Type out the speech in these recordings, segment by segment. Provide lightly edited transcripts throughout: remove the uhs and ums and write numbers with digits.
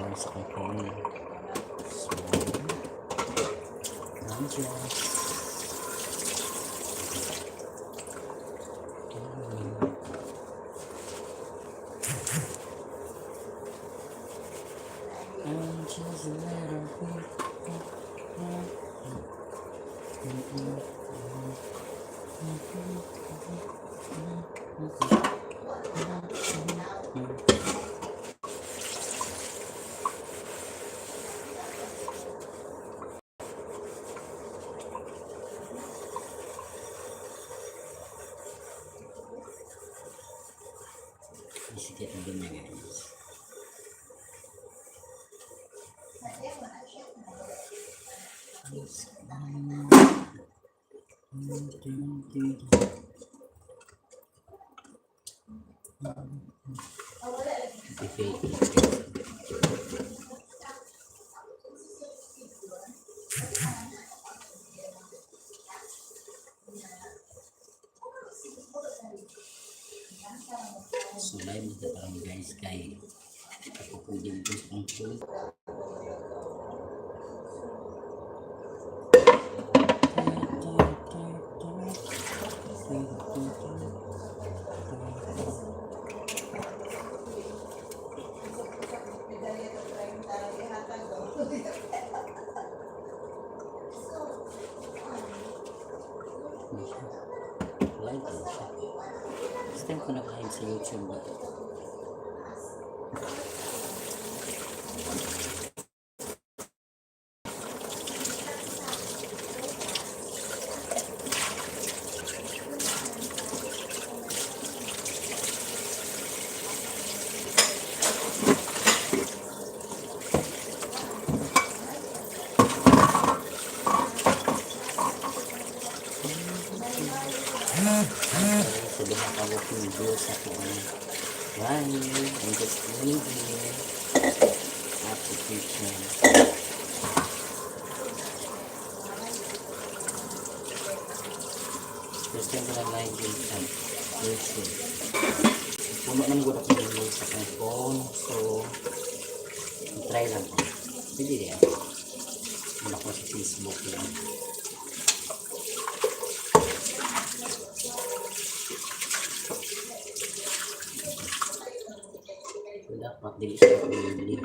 Memory sa akong phone. So, I'm just I'm just a little bit. Sige, ang ganyan, guys. Fake. So live na parang, guys, kay ako po din po sa akong phone. Hindi siya. Live din siya. First time ko nag-live sa YouTube ba? Sa duha ka walking video sa akong live. I'm just cleaning here at the kitchen. First time ko na live din sa YouTube. Puno naman ko ako ng sa akong phone. So, try lang ko. Pwede din. Muna ko sa Facebook lang. So, dapat dili siya pwede.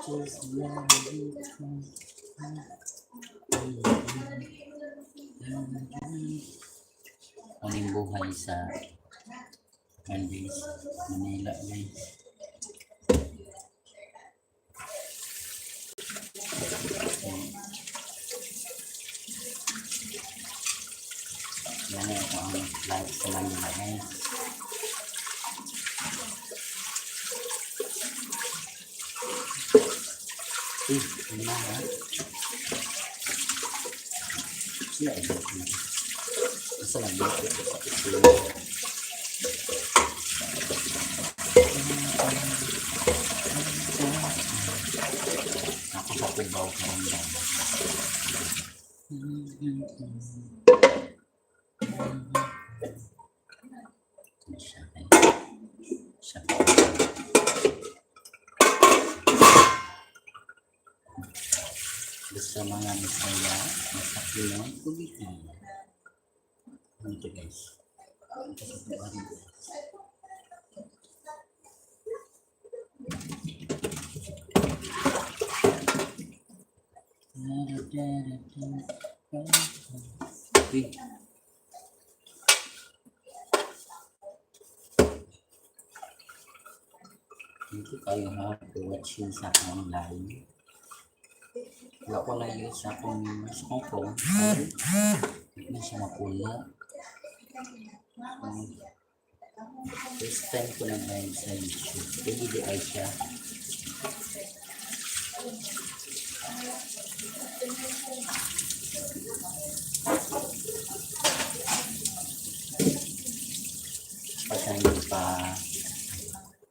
Just let it go. Muning buhay sa Andes, Manila, guys. So, yan ako ang live sa Manila, guys. Eh, ano na ha? Sila eh. Basta lang dito sa kusina. Ako sa Cubao karon ba. Ano siya kay siya. Basta mga Bisaya, basta Pinoy, kugihan. Ano ito, guys? Ito sa buwan, guys. Uy. Thank you kayo ha for watching sa akong live. Wala ko na use sa akong phone. Hindi na siya mapuno. So, first time ko na live sa YouTube. Pwede di ay siya. Pagka hindi pa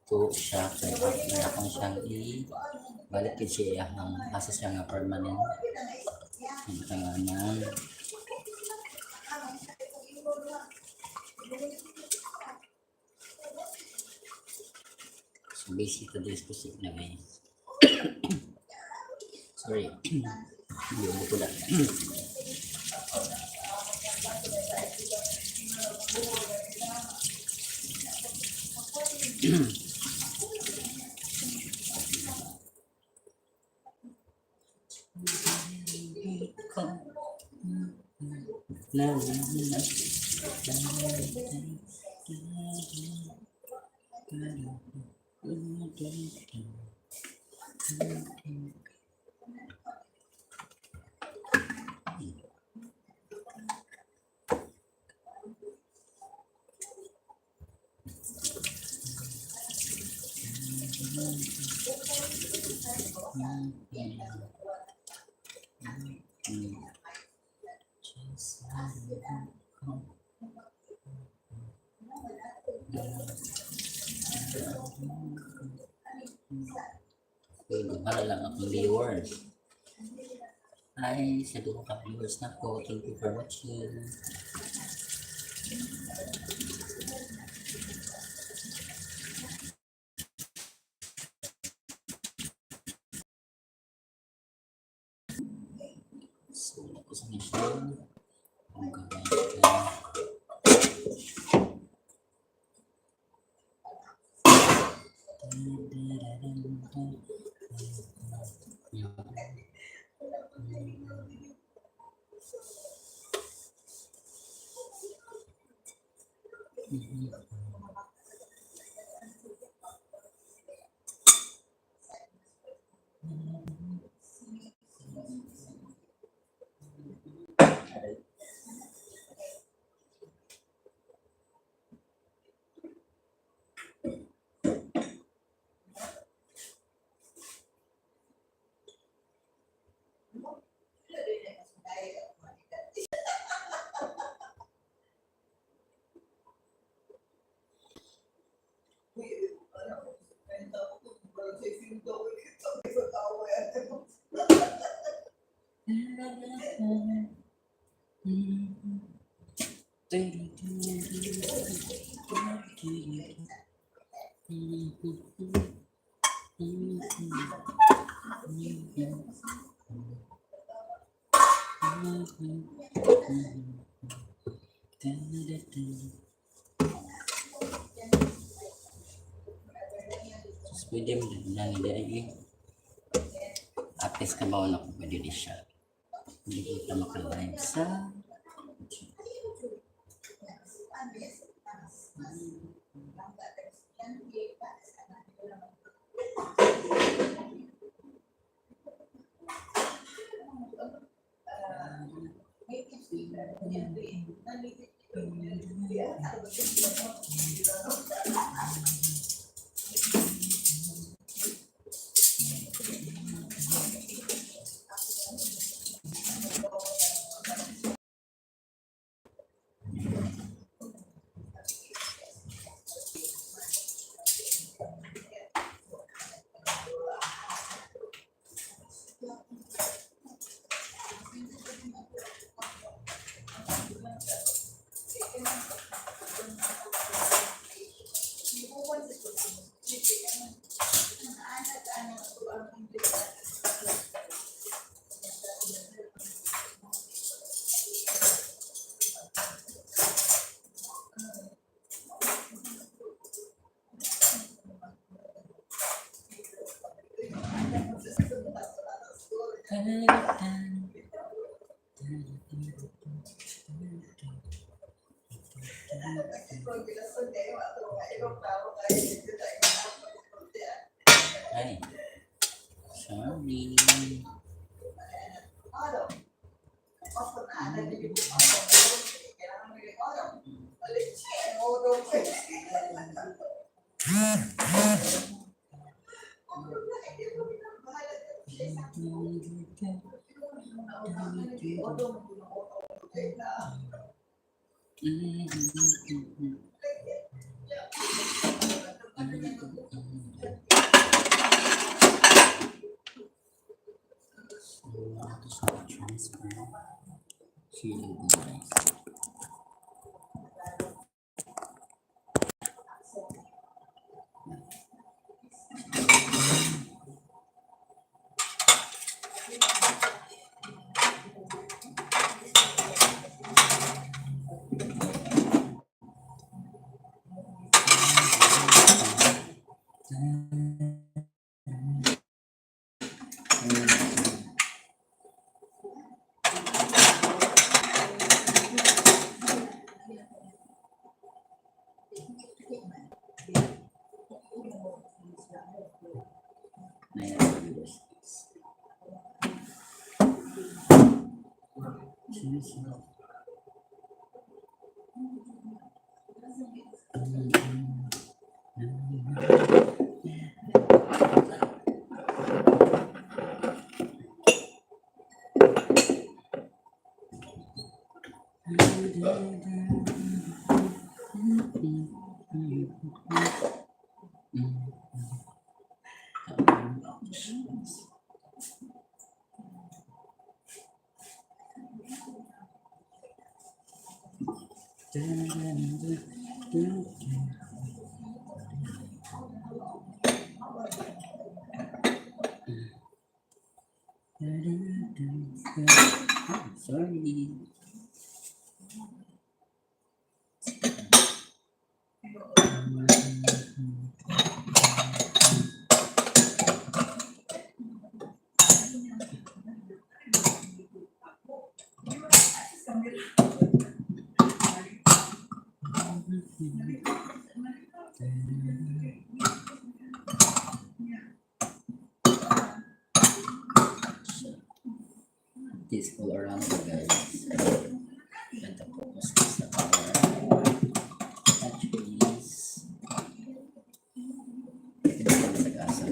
to siya kay na akong siyang i balik gid siya ang asa siya nga permanent. Ang tanganan. So busy today's kasi na, guys. Sorry. Hindi ko na. La, la, la, la, la, la, la, la. Just let Okay, wala lang akong viewers. Hi sa duha ka viewers na ko. Thank you for watching. So, ako sa siya. Ang gagawin. Tapos pwede mo lang hindi ay at least kabaw na kung pwede di siya. Hindi ko ito makalive sa YouTube. Ay, sorry. So, Ito siya transfer. Share lang din, guys. 9 viewers. Sino? Sorry. This all around, guys. And the focus is the power. Batteries. Ito na sa asa.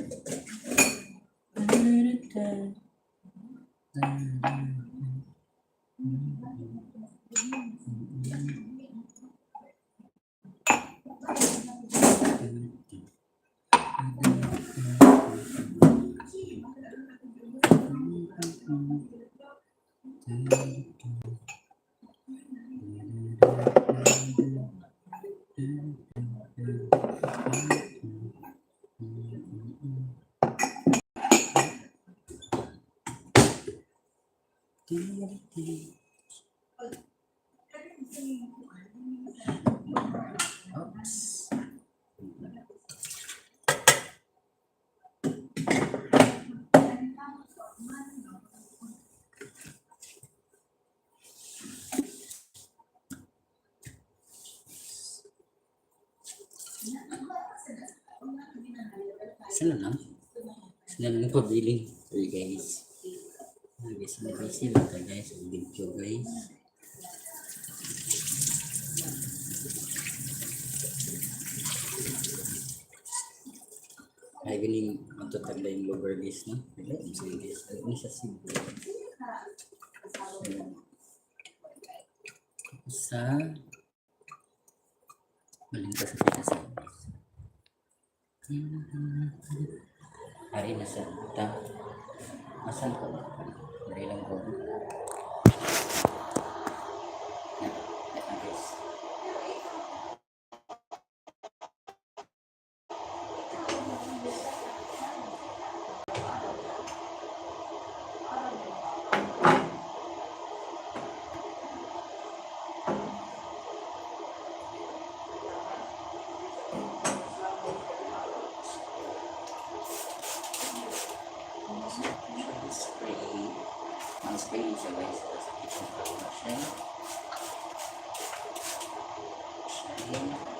Oops. Sila lang. Sila lang pabili. Sorry, guys. Sorry guys, busy lang ka, guys. Ang video, guys. Ay, ganing matutag yung lugar, guys, no? Wala, sige, guys. Ay, sa Cebu. So, sa Malinta sa tita sa guys. Hari na sa ta. Asan ko? Dari lang ko. Na, na, guys. Spray. Ang spray siya, guys. Tapos ito na siya. Siya.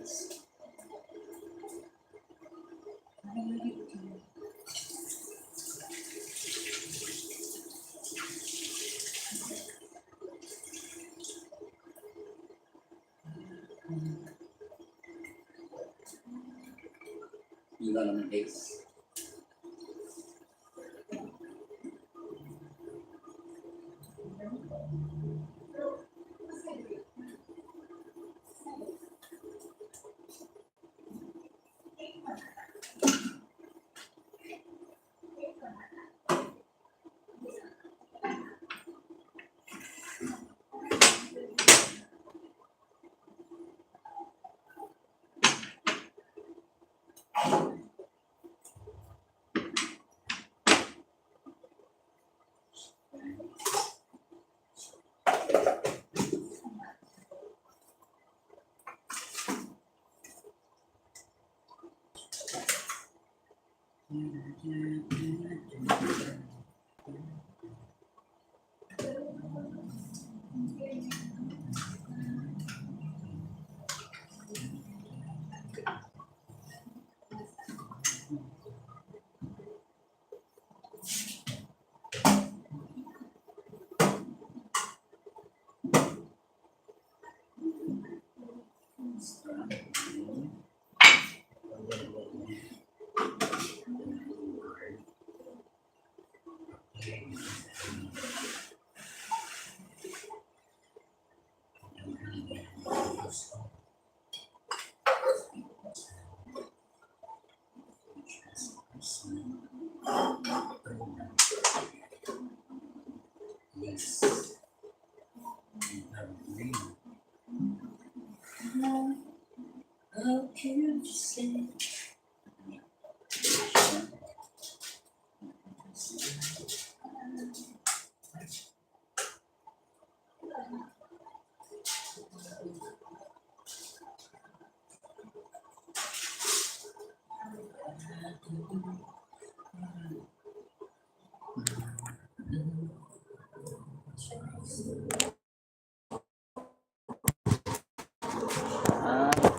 Guys. Hila naman, guys. Yes. How can you say? Ah.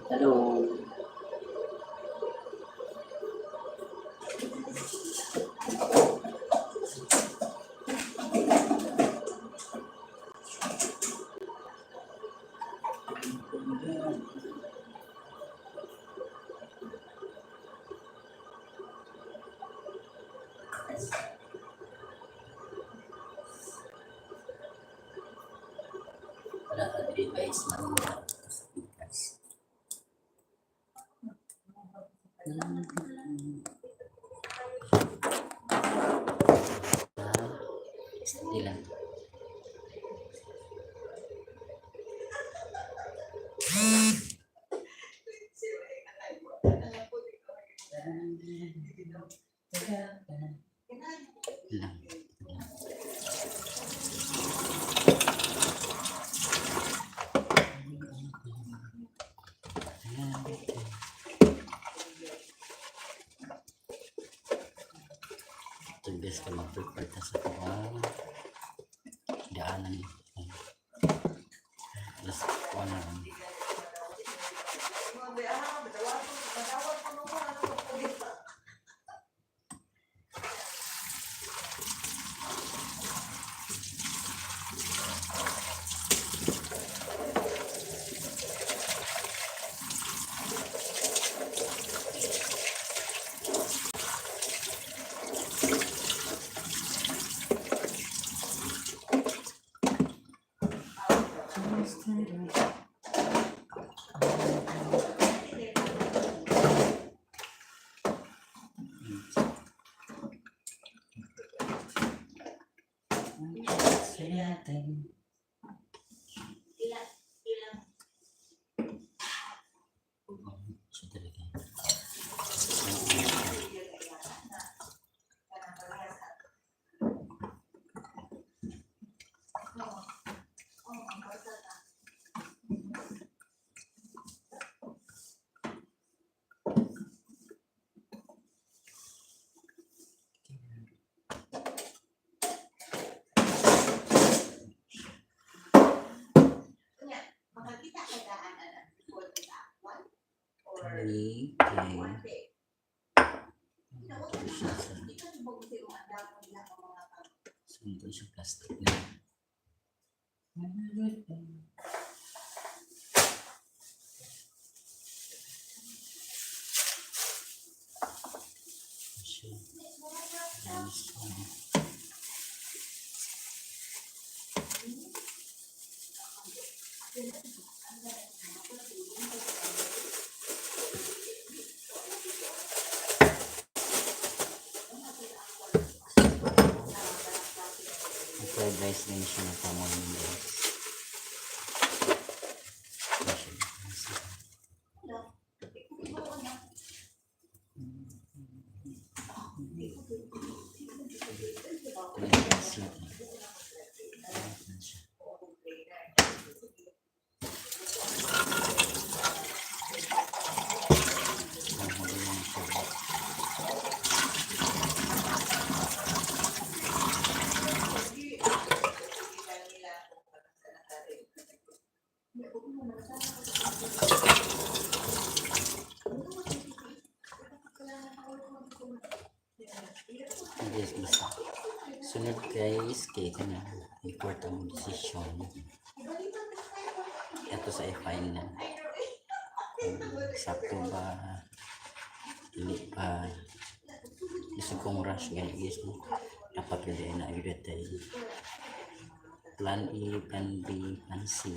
Hello. Wala ka diri, guys, manguha sa pikas. Ah, steady lang. Lang. Ito, guys, ka mag-prepare ta sa kuang daanan. Alas kuha na lang. So talaga. Makakita ka daan ana before the one or Kani kay one day. ito siya sa Hindi ka nagbagusi yung andam mo nila ang mga sundo siya plastic na. Siya. Nice. Ang fried rice din siya na tamo yun, guys. Ito siya. Ito yung rice natin. Ayan siya. Ang huli lang siya. Guys, basta. Sunod, guys, kay ka na. Report ang decision. Ito sa i-file na. Kung sakto ba, dili pa. Gusto kong rush gani, guys, no? Dapat yun na agad tayo. Plan A, Plan B, Plan C.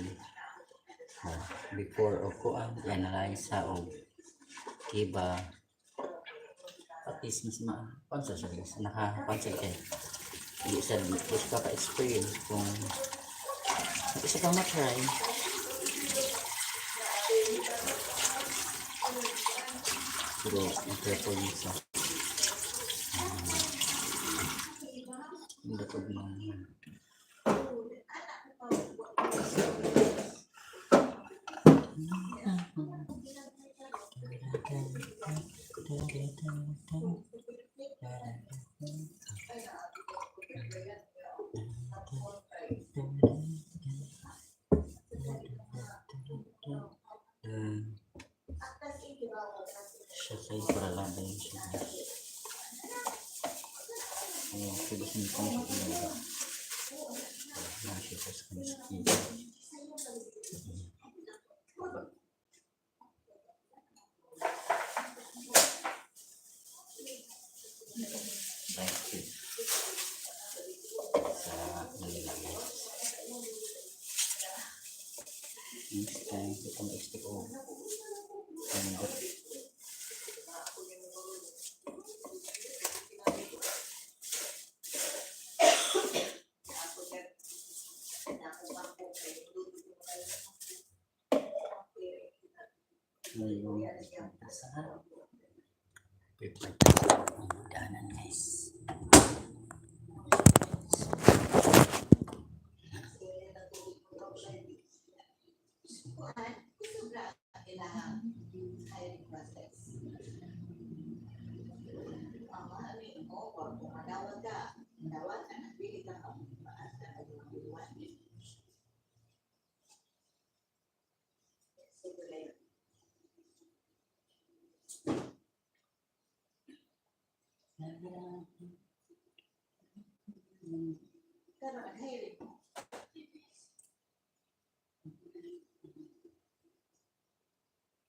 Oh, before o kuan, i-analyze sa og diba at least mas ma kuan sa guys, naka kuan sa kay hindi sa gusto ka pa experience kung isa ka ma-try, pero ang careful mo sa hindi ko na. Siya kay para labay siya. Oh, pero hindi ko siya ilaga. Na siya sa kanya. ko ma-expect og nindot. Ngayon, sa daanan, guys.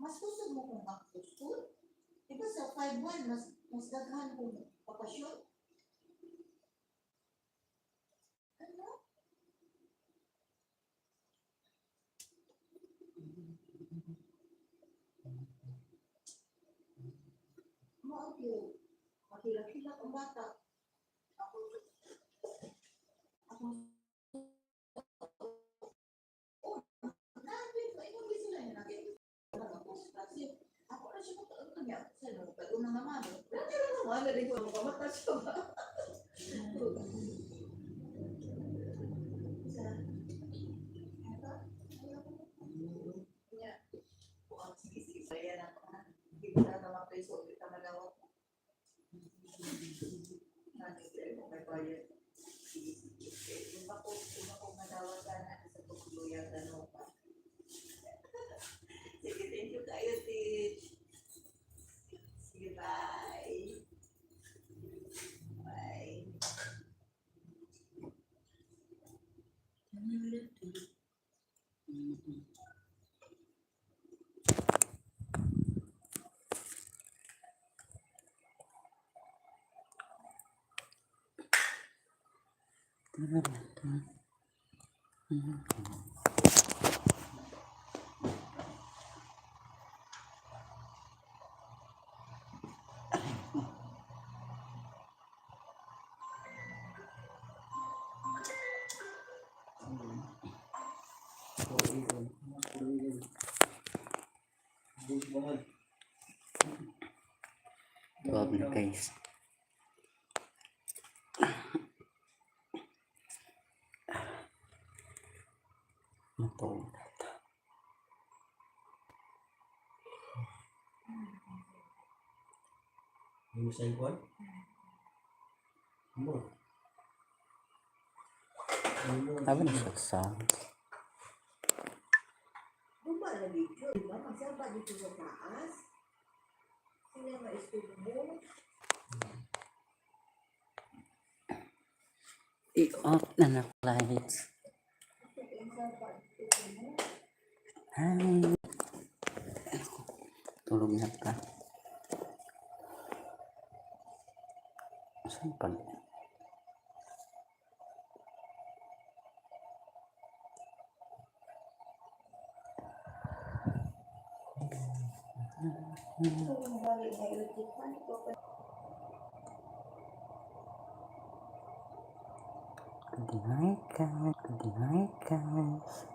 Mas gusto mo kung back to school? Di ba sa 5-1, mas daghan kung bakasyon? Ano? Mao gyud. Makilak-hilak ang bata. Ako, ako, oh, grabe, maingon gyud sila nga nag-post kasi ako na siya mataon niya. Sa nung pag-una nga mami. Wala na naman, wala ko makamata siya ba? Sa, niya, oh, sige, sige, saya na ako, ha. Hindi ko na naman peso, hindi ka malawak. Nanay, mo may bayad. Sige, sige. Kung ako madawatan, ano sa tugluyan, ano pa. Sige, thank you kayo, Teach. Sige, bye. Bye. 12 na, guys. Matulog. Yung cellphone? Mo. Sabi na siya sound. Buma lagi ko, di ba? Magsaba dito sa taas. Sila maisturbo. I-off na na lights. Hi. Tulog na ka. Saan pa? Good night, guys. Good night, guys.